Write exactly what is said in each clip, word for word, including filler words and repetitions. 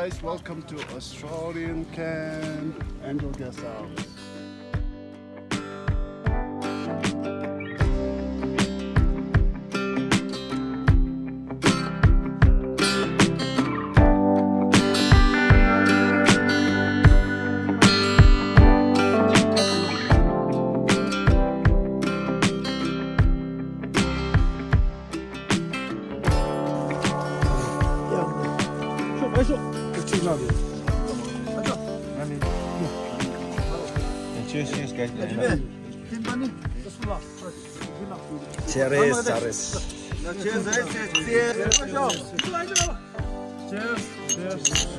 Guys, welcome to Australian Camp, Angel Guest House. Cheers, cheers, guys. Cheers, cheers.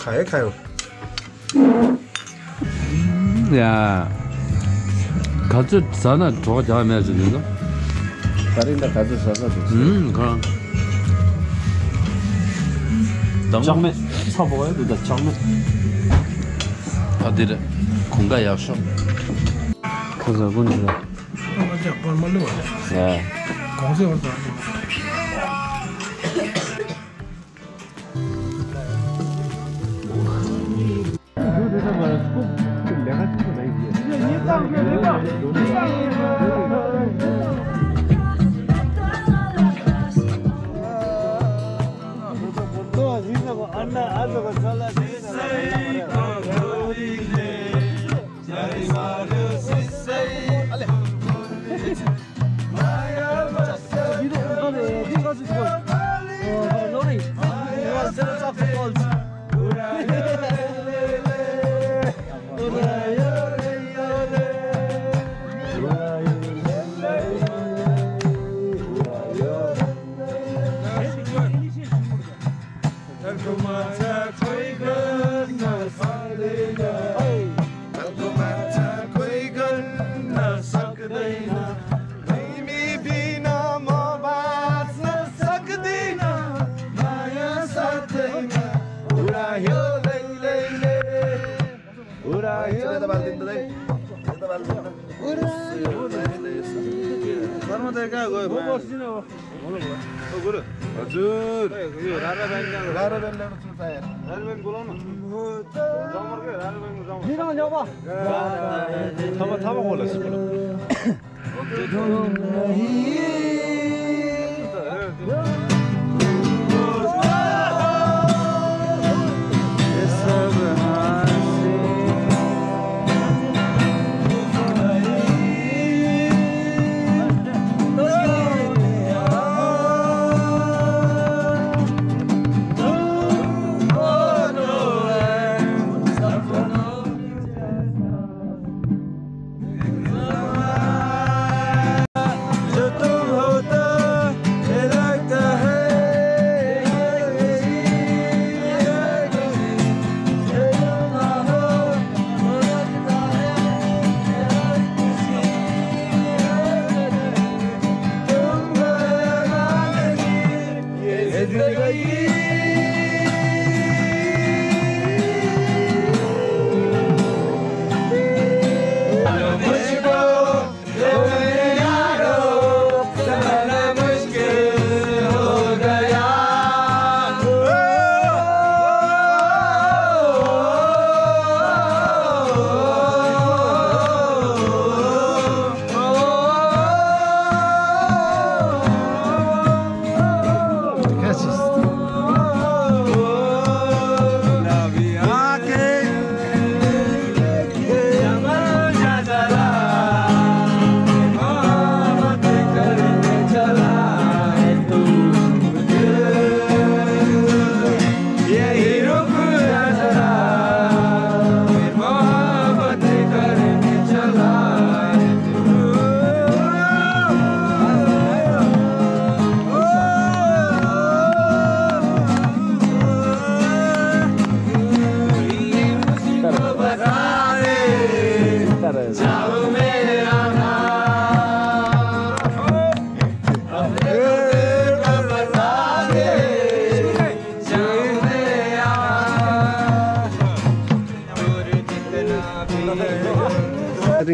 ཁ་ཡེ་ཁ་ཡོ། ཡ། ག་ཚོད་ཟ་ན་གྲོགས་རྒྱག་མེད་ཟེར་འདུག་ད་རིང་ད་ག་ཚོད་ཟ་ས་འདུག་ཨུམ། གང་། ལྕགས་མེད་ཚ་པོ་ཡོད་འདུག་ད་ལྕགས་མེད། ཨ་དེ་རེད། གོང་ཁ་ཡག་ཤོས། ཁ་ཟ་ཀུན་ཟ། ཨ་ཅག་པར་མ་ལུས་པ། ཡ། གོང་ཚད་བར་དུ།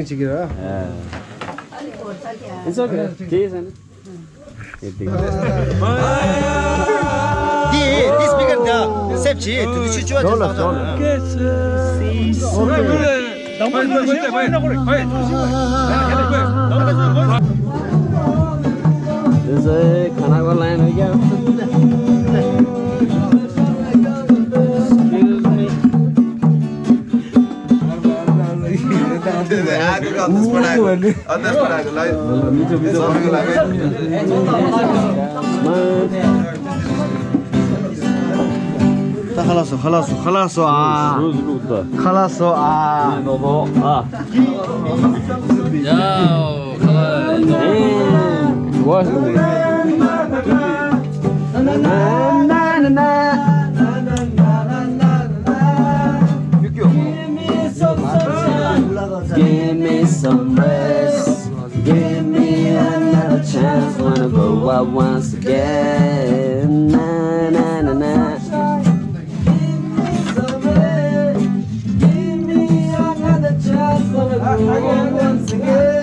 ཅིག་ར། It's okay. དེ་ཡིན་ས་ནི། དེ་དེ་སྤི་ཀར་འདི་སེབ་བྱེད། དེ་ནི་ཆུ་ཆུ་བ་དེ་བཏང་ཚར། This is Kanagawa line again. Excuse me. ད་ཁ་ལག་སོ། ཁ་ལག་སོ། ཁ་ལག་སོ་ཨ། ཁ་ལག་སོ་ཨ། ཡ། ཁ་ལག་སོ། Give me some rest. Give me another chance. Wanna go out once again. Na, na, na, na. Give me some rest. Give me another chance. Wanna go out once again.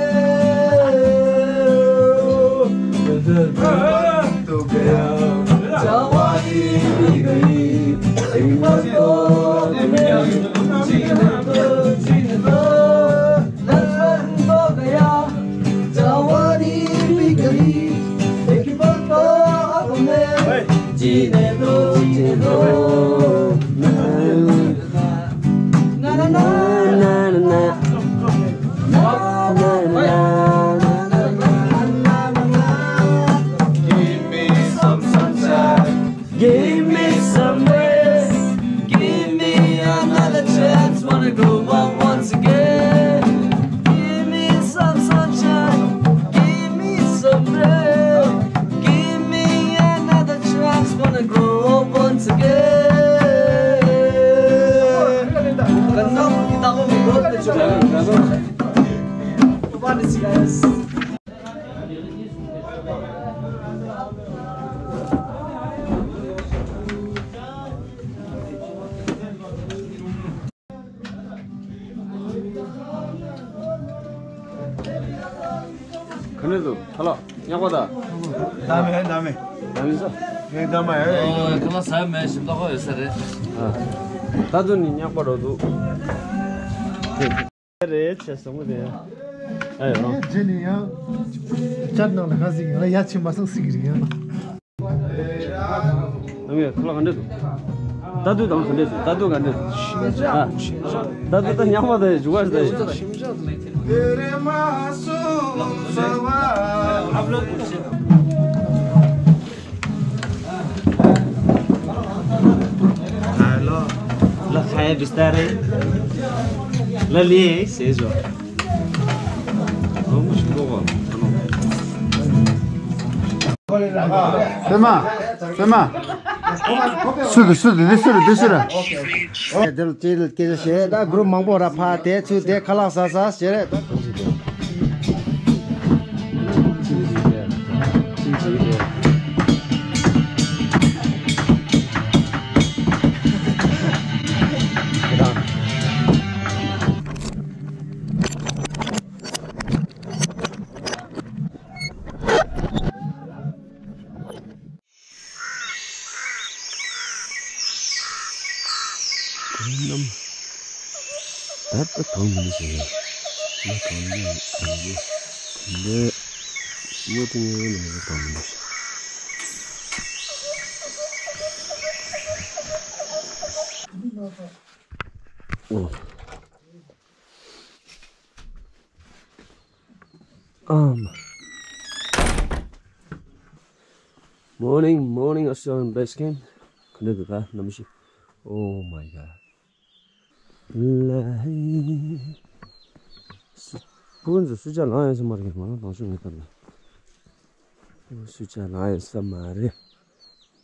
Give me some rest. Give me another chance. Wanna go out once again. Give me some sunshine. Give me some rest. Give me another chance. Wanna go out once again. ག་ནས་འདུག་ཁ་ལག་ཉག་པ་ད། ད་མེད་ད་མེད། ད་མེད་ས། ངས་ད་མ་ཡ། ཨོ་ཁ་ལག་ཟ་མེད་ཞིམ་ཏོག་ཡོད་ས་རེད། ད་དུང་ནི་ཉག་པ་རོ་འདུག་རེད་བྱས་སོང་མོ་དེ། ཨེ་ཡོ། རྗེས་ནས་ཡང་། ཅར་ནང་ལ་ཁ་ཟིག་ཡང་ལ་ཡ་ཆི་མ་སང་སིག་རིག་ཡང་། ཨ་མེ་ཁ་ལག་ག་འདྲ་འདུག་ད་དུང་དང་ག་འདྲ་འདུག་ད་དུང་ག་འདྲ་འདུག་ད་དུང་ད་ཉག་མ་ད་ཞུ་བ་ཞུ་ད་ཡོད། Hello. La khaye bistare. La liye sejo. Sema, sema. Sudu, sudu, de sudu, de sudu. Del til ke she da group mangbo ra pha te chu de khala sa sa she re. ད་ལྟ་གང་མིན་ཟེར། ང་གང་མིན་ཟེར། དེ་འདྲའི་དངོས་དེ་ངའི་ནང་ལ་གང་མིན་ཟེར། ཨོ། Um. Morning, morning, Australian base camp. ག་འདྲ་འདུག་ད་གནམ་གཤིས། Oh my god. ལ་ཧེ། སུ་ཕྲུ་གུ་ཚོ་སུ་ཇ་ལངས་ཡོད་ས་མ་རེད། ང་རང་ལངས་ཤོག་ངས་ལྟ་ལ། སུ་ཇ་ལངས་ཡོད་ས་མ་རེད།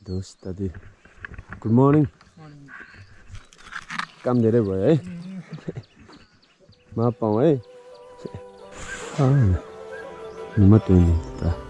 Those study. Good morning. སྐམ་དེ་རེད་བས། མ་སྤང་བས། ཨ། ཉི་མ་སྟོན་ནས་ད།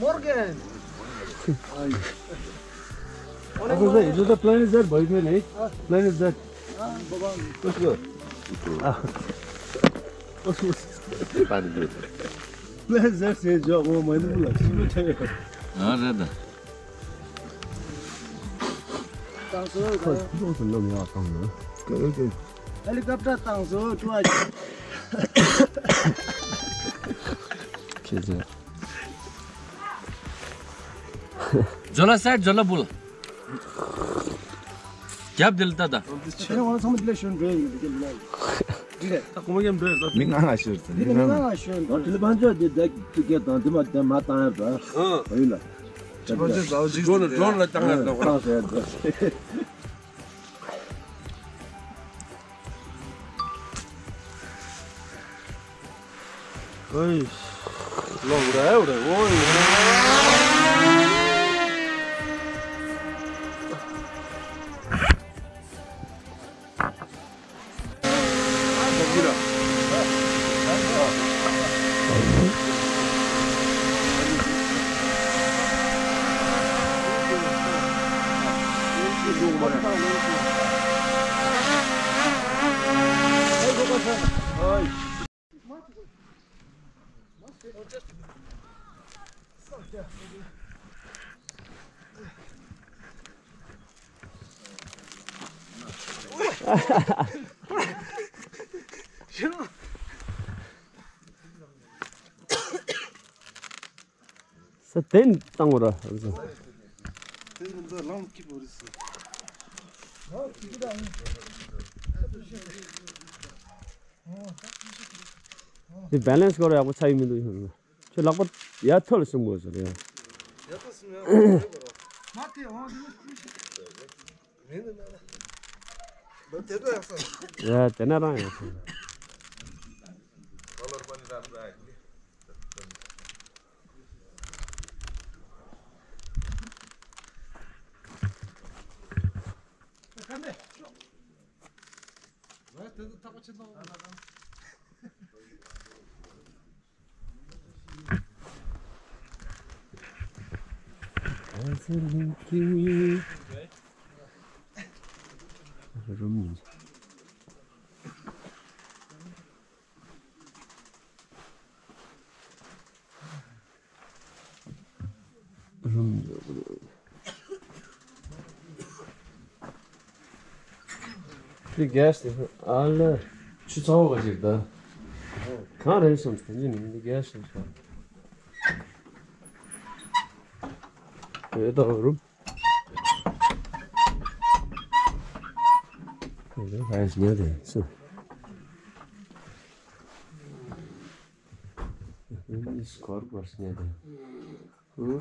Morgan. What is that? Is it the plane is that? Boy, plane, eh? Plane is that? What's good? Ah. What's good? Plane is that? Say, Joe, oh, my, ah, right. Helicopter བཏང་སོང་ཀྲུའུ་ཨ། ཁྱེད་ཚོ། ཇོ་ལ་སེར་ཇོ་ལ་བུལ། རྒྱབ་འདི་ལ་ལྟ་ད། ཁྱེད་རང་ཚང་མ་འདི་ལ་ཞོན་འགྲོ་ཡིན་འདི་ག་ལ། འདི་རེད། ད་གོང་མ་རྒྱབ་འགྲོ་ཡོད་ད། མི་ང་ང་ཤོར་ཚེ་འདི་ལ་མི་ང་ང་ཤོན་འགྲོ། དྲི་ལ་ཕན་ཆད་འདི་བསྡད་ཀྱི་སྐད་དང་འདི་མ་བསྡད་མ་བཏང་ཡ་འགྲོ། ཨ་ཡིན་ལ། ཇོ་ལ་ཇོ་ལ་བཏང་ཡ་འགྲོ། བཏང་ཟེར་ཡ་འགྲོ། ཨོའི། ལོག་རེ་རེ་ཨོའི། ས་དེ་བཏང་བ་ར། དེ་ནི་འདི་ལམ་སྐྱིད་པོ་རེད་ཟེར། འདི་བེ་ལེན་སི་སྐོར་ཡག་པོ་ཆགས་ཡི་མི་འདུག་ཁྱོད་ལག་པ་ཡར་ཐོག་ལ་སོང་དགོས་ཟེར་ཡ། ཡ་དེ་ན་རང་ཡག་སོང་། འདི་གེ་སི་དེ་ཨ་ལ་ཆུ་ཚ་བོ་ག་ཅིག་ད། གང་རེད་སོང་དེ་ནི་འདི་གེ་སི་དེ་ཨེ་ད་རུབ། ཨེ་ད་ཧ་ཡ་སི་ཉལ་དེ་སུ། ཨེ་ད་སྐོར་སྐོར་སི་ཉལ་དེ། ཨུ།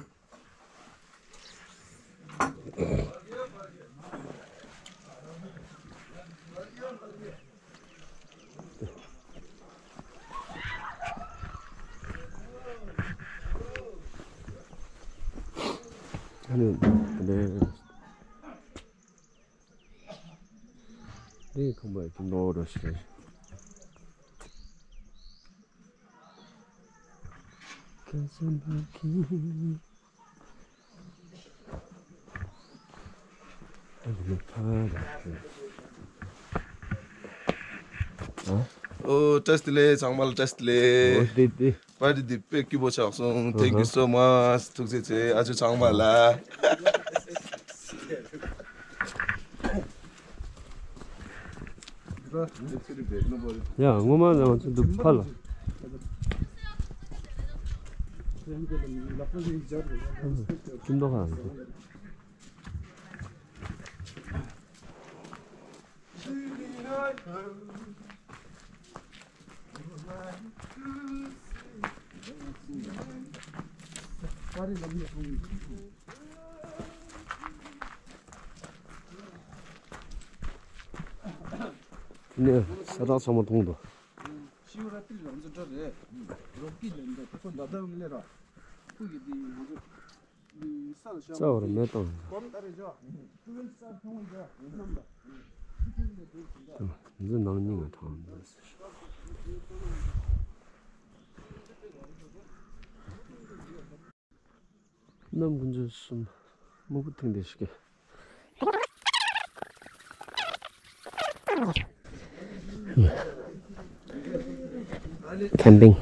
ཨ་ནི་འདི་ཁང་པ་ཀུན་ཏུ་རོ་ཞིག་རེད། ཨོ། བཀྲ་ཤིས་བདེ་ལེགས། ཚང་མ་ལ་བཀྲ་ཤིས་བདེ་ལེགས། ཨོ་དེ་དེ། པར་ཊི་འདི་དཔེ་སྐྱིད་པོ་ཆགས་སོང་། Thank you so much. ཐུགས་རྗེ་ཆེ་ཨ་ཅོ་ཚང་མ་ལ། ཡ་སྔོན་མ་ནང་ཚོ་འདུག་ཕ་ལ། ཁྱིམ་ཐོག་ཁ། ནས་ས་ཐག་ཚང་མ་མཐོང་འདུག་ཤིའུ་ར་ཏི་ལ་ང་ཚོ་འགྲོ་རེད། རོགས་ཀྱི་ལན་འདྲ་ཁོ་ད་ལྟ་མི་ལས་ར། ཁོ་གི་དེ་ང་ཚོ་ས་ལ་ཤ་རྩ་བར་མེ་བཏང་། འཛི་ནང་ཉིང་ང་ཐང་འཛི། གནམ་དགུན་ཆུ་གསུམ། སྨུག་པོ་ཐིང་དེ་ཞིག་གི། Camping.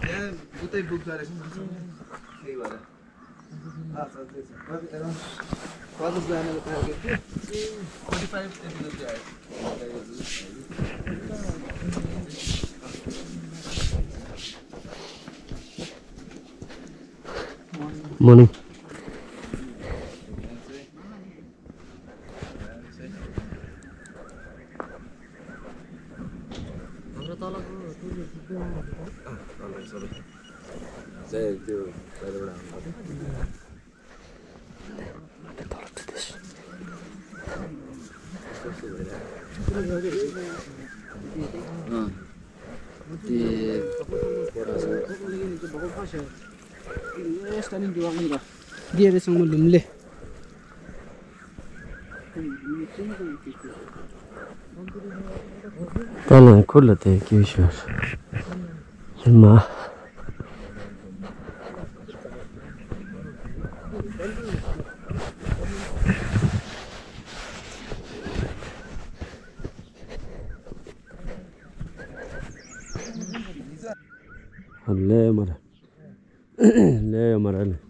Morning. ད་ནང་ཁུར་ལ་དེ་སྐྱིད་ཤོར། ཧི་མ། ལས་མ་རེད། ལས་ཡོད་མ་རེད་ལས།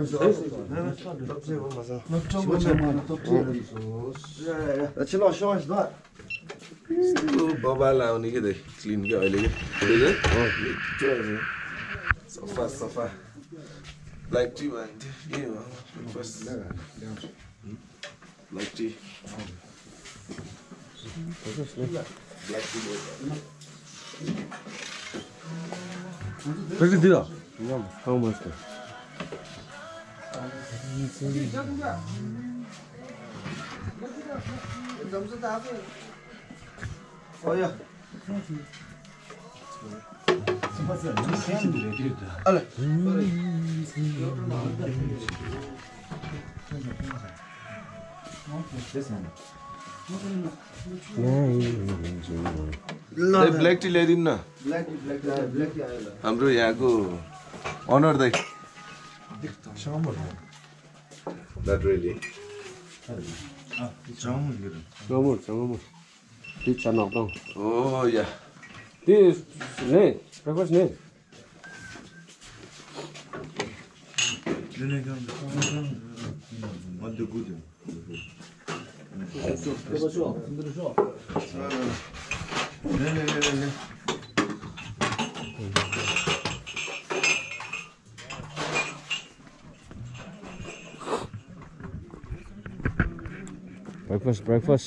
རིམ་སོ། སློབ་གྲྭ་མ་ཟ། སློབ་གྲྭ་མ་ཟ། སློབ་གྲྭ་རིམ་སོ། ཡ་ཡ་ཡ། ཕྱི་ལོགས་ཤོག་ཞིག་དང་། ཨོ་བ་བ་ལ་འོ་ནི་གི་དེ་ཀླིན་གི་ཨོ་ལེ་གི་དེ་དེ། ཨོ། མི་ཅོ་ཟེ། སོ་ཕ་སོ་ཕ། Black tea man. Yeah, breakfast. Black tea. Black tea. Black tea. How much? Oh yeah. ཨ་ལ། A, black tea ल्याइदिनु न। Black tea, black tea, black tea आयो ल। हाम्रो यहाँको ओनर दाइ। Not really. चङमुर, चङमुर। त्यो छ नक्दम। Oh, yeah. त्यो ने, ब्रेकफास्ट ने। Breakfast, breakfast.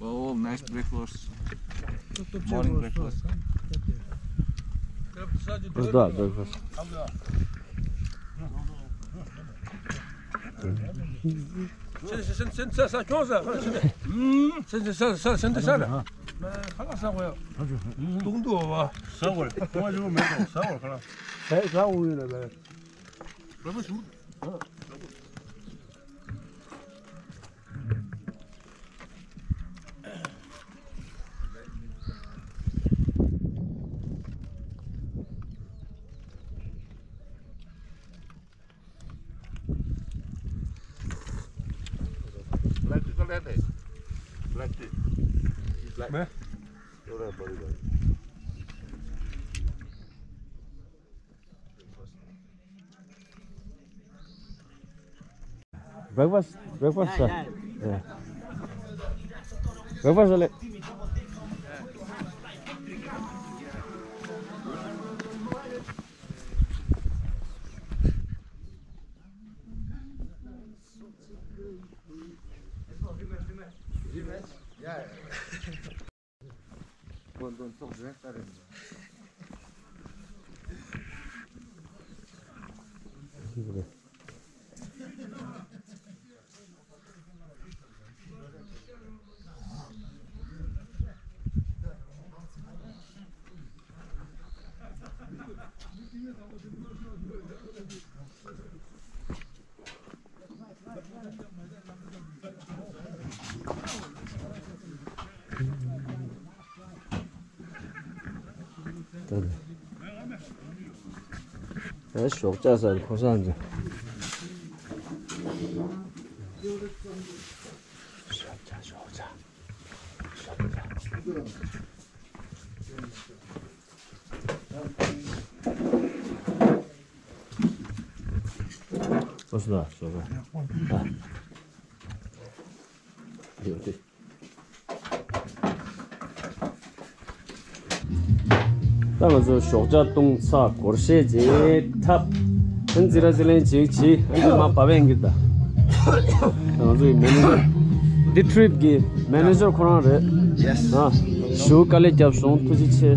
Oh, nice breakfast. Morning breakfast. What's that breakfast? Black tea, black tea. Black. Breakfast, breakfast, sir. Yeah. Breakfast, sir. ཨེ་ཞོགས་ཇ་ཟ་ཁོ་སང་ཇ། ཞོགས་ཇ་ཞོགས་ཇ་ཞོགས་ཇ། ཨོ་སུ་ལ་ཞོགས་ཇ། ཨ། ཡོད་དེ། ད་ང་ཚོ་ཞོགས་ཇ་བཏུང་ཚར་སྒོར་གཞས་བརྗེས་ཐབས། ཨན་ཙི་ར་ཙི་ལེན་བྱེད་ཀྱི་ཨན་ཙི་མ་བ་བན་གྱི་ད། ད་ང་ཚོ་ཡི་མེ་ནེ་ཇར། འདི་ཊི་རིབ་ཀྱི་མེ་ནེ་ཇར་ཁོ་རང་རེད། ཡེ་སི། ཨ། ཞུ་དཀའ་ལས་རྒྱབ་སོང་ཐུགས་རྗེ་ཆེ།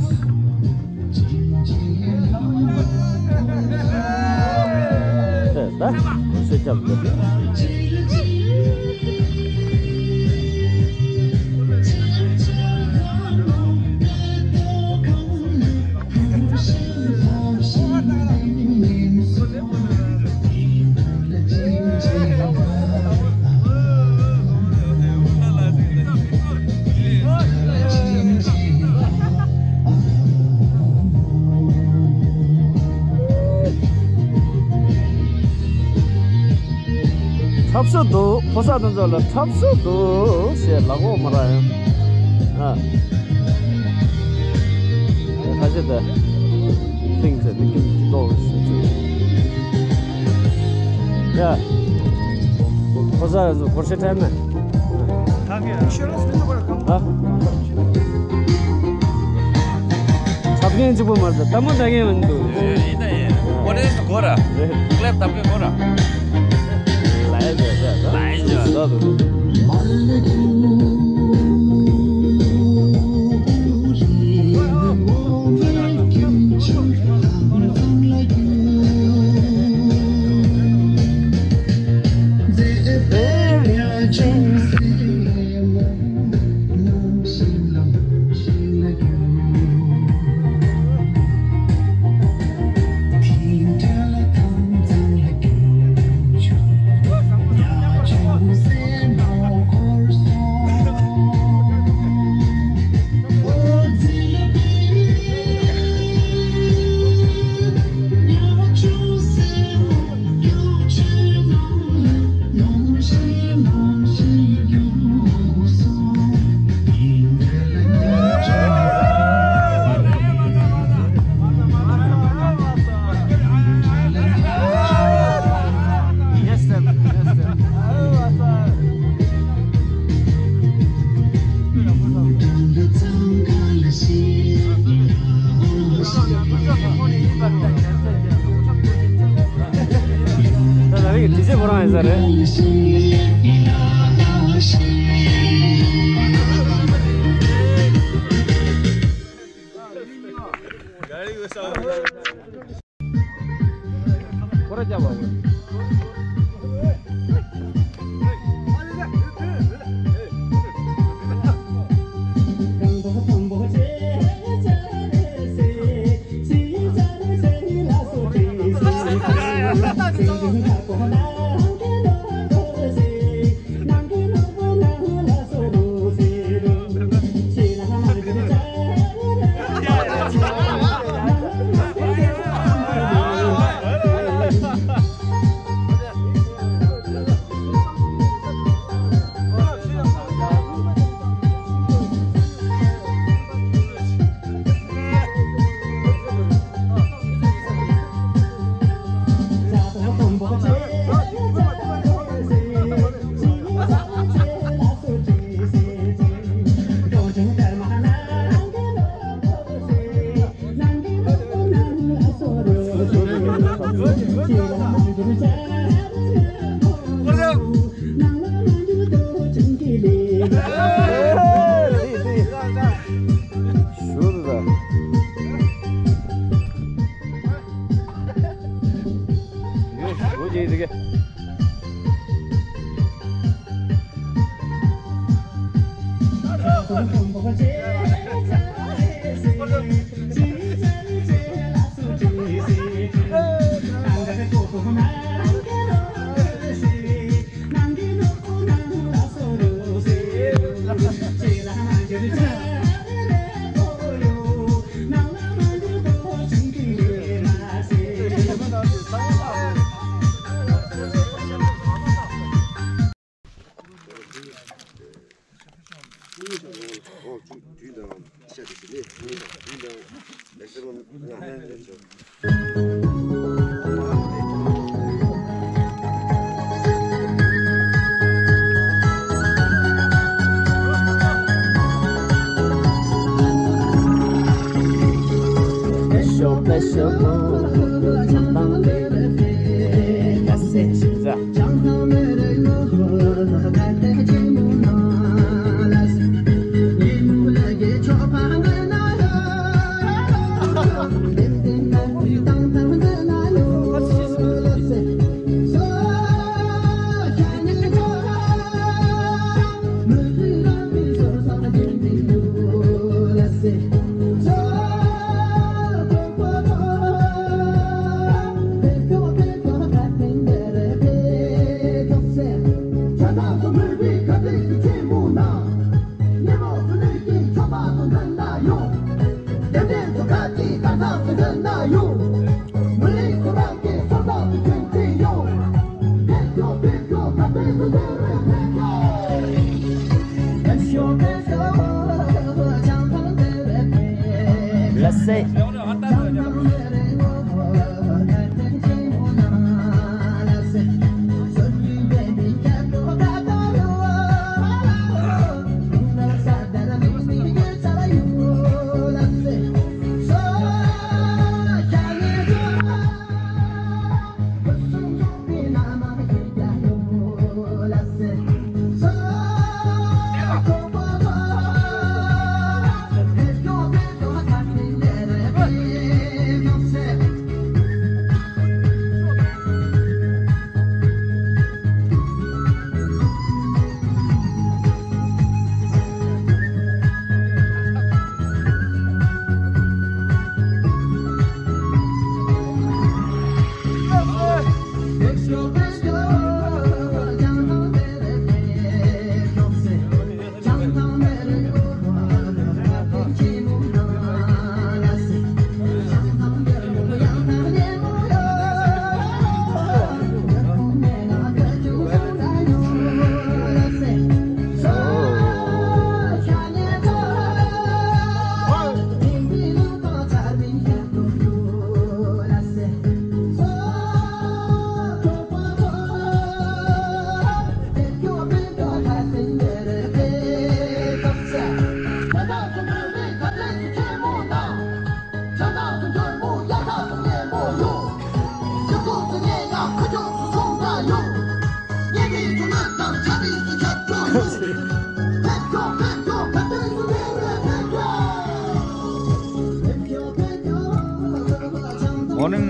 ད་ད་སྒོར་གཞས་རྒྱབ་འདུག་འཁྲབ་སྟོན་འདུག་ཕོ་གསར་དེ་ཚོ་ལ་འཁྲབ་སྟོན་འདུག་ཞེས་ལབ་དགོས་མ་རེད་ཡང་། ཨ། ཁ་ཤས་དེ་ཐིང་ཚེ་དེ་ཀིམ་ཏོག་ཞུ་ཚུལ། ཡ། ཕོ་གསར་ཚོ་སྒོར་གཞས་འཁྲབ་ན། ཨ། འཁྲབ་མཁན་གཅིག་པོ་མ་རེད། ལྟད་མོ་ལྟ་མཁན་མི་འདུག་ཡིན་ད་ཡིན། ཨོ་ཌི་ཡེན་སི་གོ་ར། ཀི་ལེབ་བཏབ་མཁན་གོ་ར། ལའི་ཇོ་ལའི་ཇོ། ཁོ་རང་ཡིན་ས་རེད།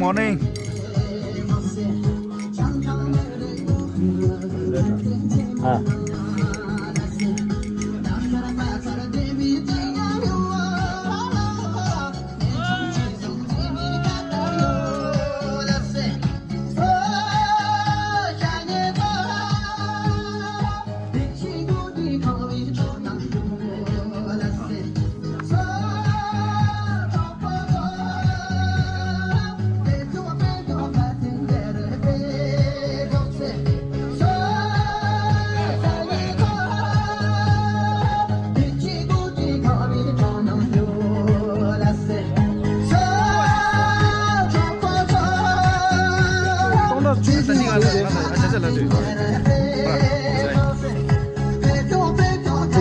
Morning. ཨ།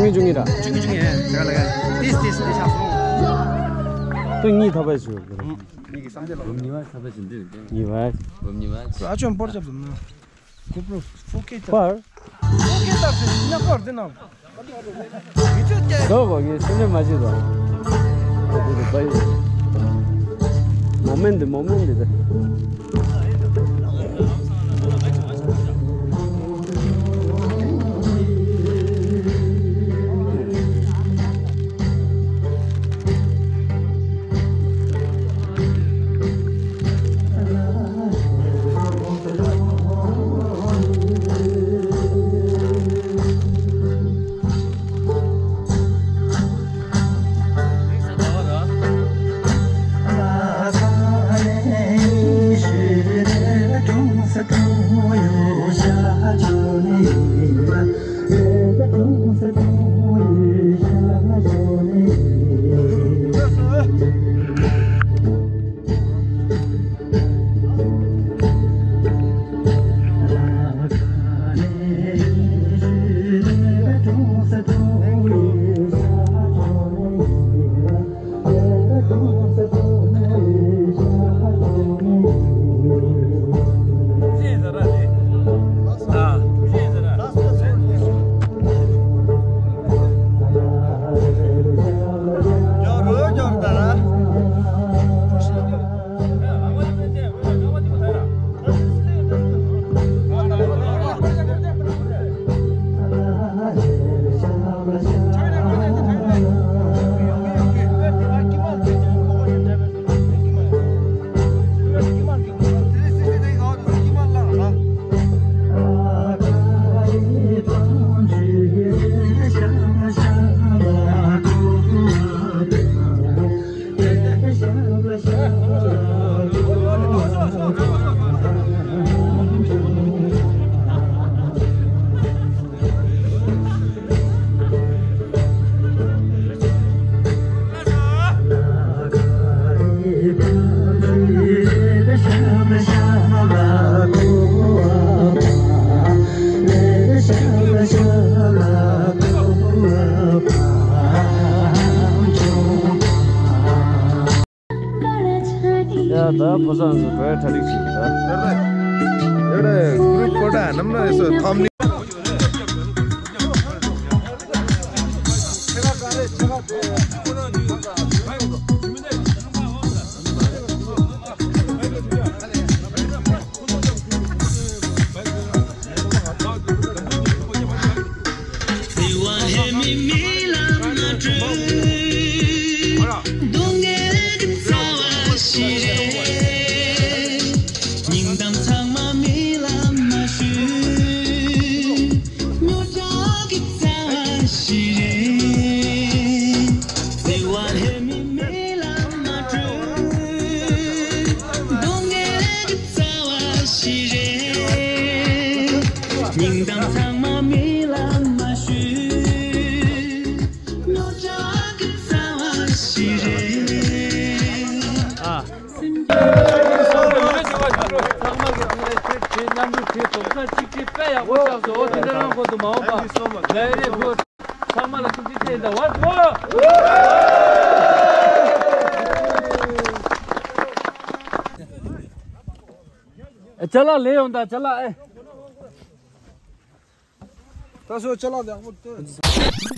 བཅུ་གཉིས་བཅུ་གཉིས་ར། བཅུ་གཉིས་བཅུ་གཉིས། ཏིས་ཏིས་ཏིས་ཤག་སོང་། ཏོ་གཉིས་ཐོབ་པ་ཞུ། གཉིས་པ། ཨ་ཅོན་པར་རྒྱབ་དུ་ན། གོ་པྲོ་ཕོར་ཁེ་ད། པར། ཕོར་ཁེ་ད་ཟེར་ན་པར་དེ་ན། ཡིད་ཆད་ཀྱི། ཟོ་གོ་ངས་སེམས་ནས་མ་བྱེད་དོ། མོ་མེན་ཏི་མོ་མེན་ཏི་དེ། ཡ་ད་ཕོ་བཟང་ཚོ་བོད་གྲ་སྒྲིག་བྱེད་ཀྱི་ད། ཡོད་རེད། གུ་རུབ་ཀོ་ཊ་ནམ་ན་ཡོད་སོ་ཐོམ་ནི། ཚང་མ་གི་ཐུགས་རེ་ཆེ་ཆེ། མཉམ་རུབ་ཆེ། དོགས་ས་གཅིག་ཆེ། དཔེ་ཡག་པོ་ཆགས་སོང་། འོ་དེ་འདྲ་རང་ཁོ་ཐུ་མ་འོང་པ། ལས་རེད་བོ། ཚང་མ་ལ་ཐུགས་རྗེ་ཆེ། ད་བར་བོ། ཨེ་ཅ་ལག་ལས་ཡོང་ད་ཅ་ལག་ཨེ། ད་སོ་ཅ་ལག་ཡག་པོ་སྟེ།